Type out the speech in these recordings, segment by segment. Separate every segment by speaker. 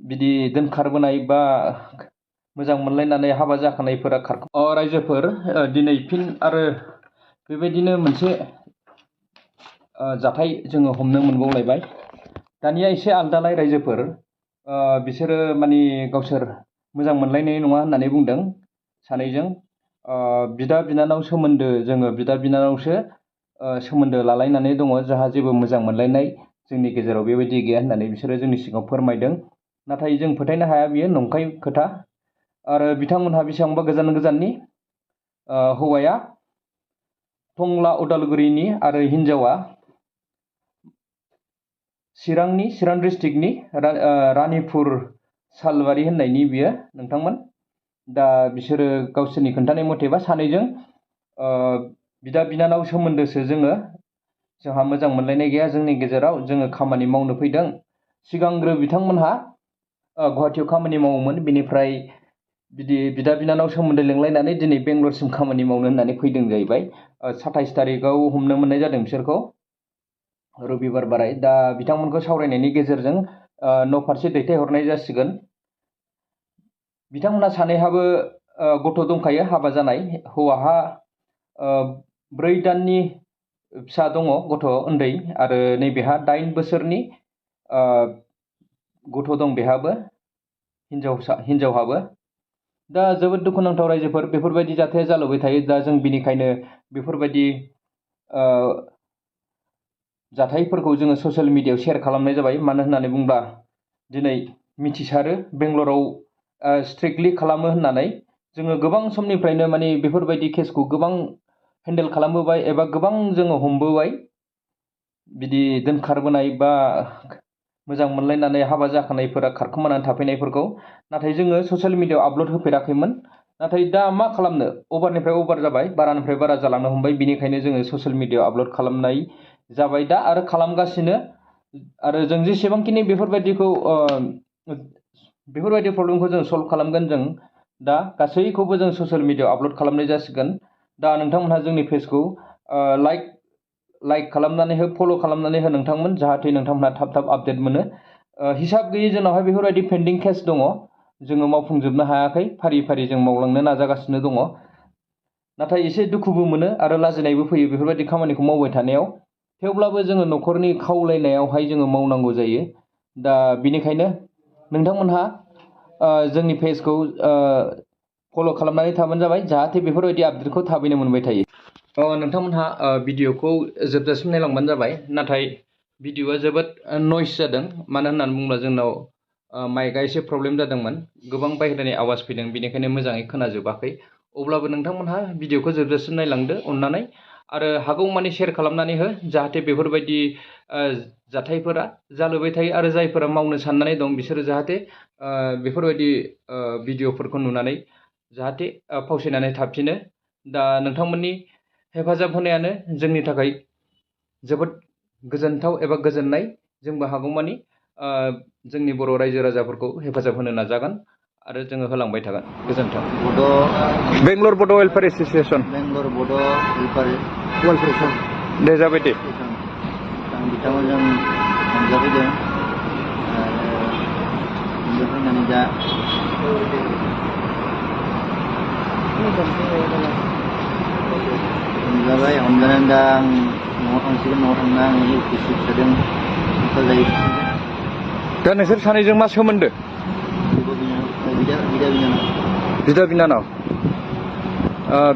Speaker 1: बिदि दोनखारबोनाय बा मोजां मोनलायनानै हाबा जाखानायफोरा रायजोफोर दिनै फिन आरो बेबायदिनो मोनसे जाथाय जोङो हमनो मोनबावलायबाय। दानिया एसे आलदालाय रायजोफोर बिसोरो माने गावसोर मोजां मोनलायनाय नङा होननानै बुंदों सानैजों बिदा बिनानाव सोमोन्दो जोङो बिदा बिनानावसो सोमोन्दो लालायनानै दङ जोंहा जेबो मोजां मोनलायनाय जोंनि गेजेराव बेबायदि गैया होननानै बिसोरो जोंनि सिगाङाव फोरमायदों। नाथाय जों फोथायनो हाया बियो नंखाय खोथा। आरो बिथांमोनहा बेसेबांबा गोजाननि हौवाया टंला उदालगुरिनि आरो हिन्जावा चिरां डिस्ट्रिक्टनि रानिपुर सालबारि होननायनि बियो नोंथांमोन। दा बिसोरो गावसोरनि खोन्थानाय मथेबा सानैजों बिदा बिनानाव सोमोन्दोसो जोंहा मोजां मोनलायनाय गैया जोंनि गेजेराव जोङो खामानि मावनो फैदों। सिगांग्रो बिथांमोनहा गुवाहाटियाव खामानि मावोमोन बेनिफ्राय बिदि बिदा बिनानाव सोमोन्दो लिंलायनानै दिनै बेंगलरसिम खामानि मावनो होननानै फैदों जाहैबाय। 27 तारिखआव हमनो मोननाय जादों बिसोरखौ रबिबार बाराय। दा बिथांमोनखौ सावरायनायनि गेजेरजों न'फारसे दैथायहरनाय जासिगोन। बिथांमोनहा सानैहाबो गथ' दंखायो हाबा जानाय। हौवाहा 4 दाननि फिसा दङ गथ' उन्दै आरो नैबेहा 8 बोसोरनि गथ' दं बेहाबो हिनजावहाबो। दा जोबोद दुखुनांथाव रायजोफोर बेफोरबायदि जाथाया जालायबाय थायो। दा जों बिनिखायनो बेफोरबायदि जाथायफोरखौ जोङो ससियेल मिडियायाव शेयार खालामनाय जाबाय। मानो होननानै बुंब्ला दिनै मिथिसारो बेंगलराव स्ट्रिक्टलि खालामो होननानै। जोङो गोबां समनिफ्रायनो माने बेफोरबायदि केसखौ गोबां हेन्डेल खालामबोबाय एबा गोबां जोङो हमबोबाय बिदि दोनखारबोनाय बा मोजां मोनलायनानै हाबा जाखानायफोरा खारखोमानानै थाफैनायफोरखौ। नाथाय जोङो ससियेल मिडियायाव आपल'ड होफेराखैमोन। नाथाय दा मा खालामनो अभारनिफ्राय अभार जाबाय बारानिफ्राय बारा जालांनो हमबाय। बिनिखायनो जोङो ससियेल मिडियायाव आपल'ड खालामनाय जाबाय दा आरो खालामगासिनो। आरो जों जेसेबांखिनि बेफोरबायदि प्रब्लेमखौ जों सल्भ खालामगोन जों दा गासैखौबो जों ससियेल मिडियायाव आपल'ड खालामनाय जासिगोन। दा नोंथांमोनहा जोंनि पेजखौ लाइक खालामनानै हो फल' खालामनानै हो नोंथांमोन जाहाथे नोंथांमोनहा थाब आपडेट मोनो। हिसाब गैयै जोंनावहाय बेफोरबायदि पेन्डिं केस दङ जोङो मावफुंजोबनो हायाखै फारि फारि जों मावलांनो नाजागासिनो दङ। नाथाय एसे दुखुबो मोनो आरो लाजिनायबो फैयो बेफोरबायदि खामानिखौ मावबाय थानायाव। थेवब्लाबो जोङो न'खरनि खावलायनायावहाय जोङो मावनांगौ जायो। दा बिनिखायनो नोंथांमोनहा जोंनि पेजखौ फल' खालामनानै थाबानो जाबाय जाहाथे बेफोरबायदि आपडेटखौ थाबैनो मोनबाय थायो। नोंथांमोनहा भिडिअखौ जोबजासिम नायलांबानो जाबाय। नाथाय भिडिअआ जोबोद नयस जादों। मानो होननानै बुङोब्ला जोंनाव माइकआ एसे प्रब्लेम जादोंमोन गोबां बाहेरानि आवाज फैदों बेनिखायनो मोजाङै खोनाजोबाखै। अब्लाबो नोंथांमोनहा भिडिअखौ जोबजासिम नायलांदो अननानै आरो हागौमानि शेयार खालामनानै हो जाहाथे बेफोरबायदि जाथायफोरा जालुबाय थायो आरो जायफोरा मावनो साननानै दं बिसोरो जाहाथे बेफोरबायदि भिडिअफोरखौ नुनानै जाहाथे फावसायनानै थाफिनो। दा नोंथांमोननि हेफाजाब होनायानो जोंनि थाखाय जोबोद गोजोनथाव एबा गोजोननाय। जोंबो हागौमानि जोंनि बर' रायजो राजाफोरखौ हेफाजाब होनो नाजागोन आरो जोङो होलांबाय थागोन। गोजोन्थों। बेंगलर बड' वेलफेयार एस'सिएसन दे जाबाय दे।
Speaker 2: बिथांमोनजों हमजाफैदों हमजाफैनानै दा हमजाबाय हमजानानै दा आं न'आव थांसिगोन। न'आव थांना आं इउपिएससि फिसाजों जायो।
Speaker 1: दा नोंसोर सानैजों मा सोमोन्दो? बिदा बिनानाव।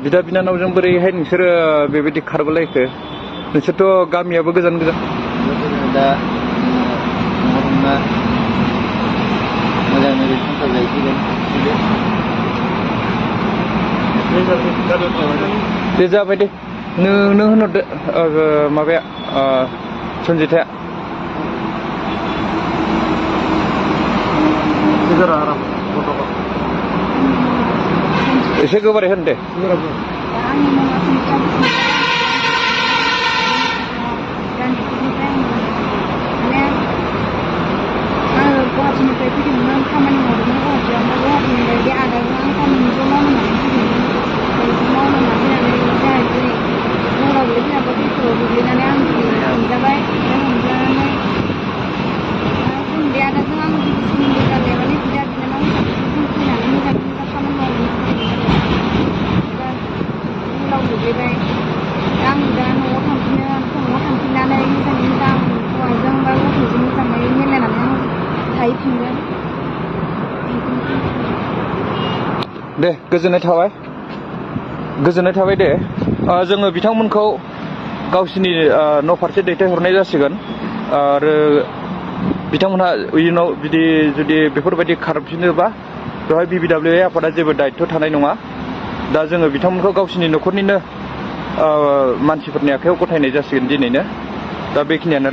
Speaker 1: बिदा बिनानावजों बोरैहाय नोंसोरो बेबायदि खारबोलायखो? नोंसोरथ' गामियाबो गोजान गोजान।
Speaker 2: दा न'आव थांना मोजाङै संसार जाहैसिगोन।
Speaker 1: दे जाबाय दे। नों होनहरदो माबाया सन्जिथाया। एसे गोबारै होन दे।
Speaker 3: गुवाहाटिनिफ्राय फैदोंमोन खामानि मावदोंमोन गुवाहाटियाव। ओमफ्राय गुवाहाटिनिफ्राय बे आदाजों आं खामानि ज' मावनो होननानै फैदोंमोन। ज' मावनो होननानै फैनानै दिनै हराव गोलैफैनानै बेफोराव गोग्लैनानै आं हमजाबाय। ओमफ्राय हमजानानै जों बे आदाजों आं जेबो सोमोन्दो जालायामोन
Speaker 1: दे गोजोननाय थाबाय दे जोङो बिथांमोनखौ गावसिनि न' फारसे दैथायहरनाय जासिगोन आरो बिथांमोनहा इयुनाव जुदि बेफोरबायदि खारफिनोबा बेवहाय BBWA आफादा जेबो दायित्व थानाय नङा दा जोङो बिथांमोनखौ गावसिनि न'खरनिनो मानसिफोरनि आखायाव गथायनाय जासिगोन दिनैनो दा बेखिनियानो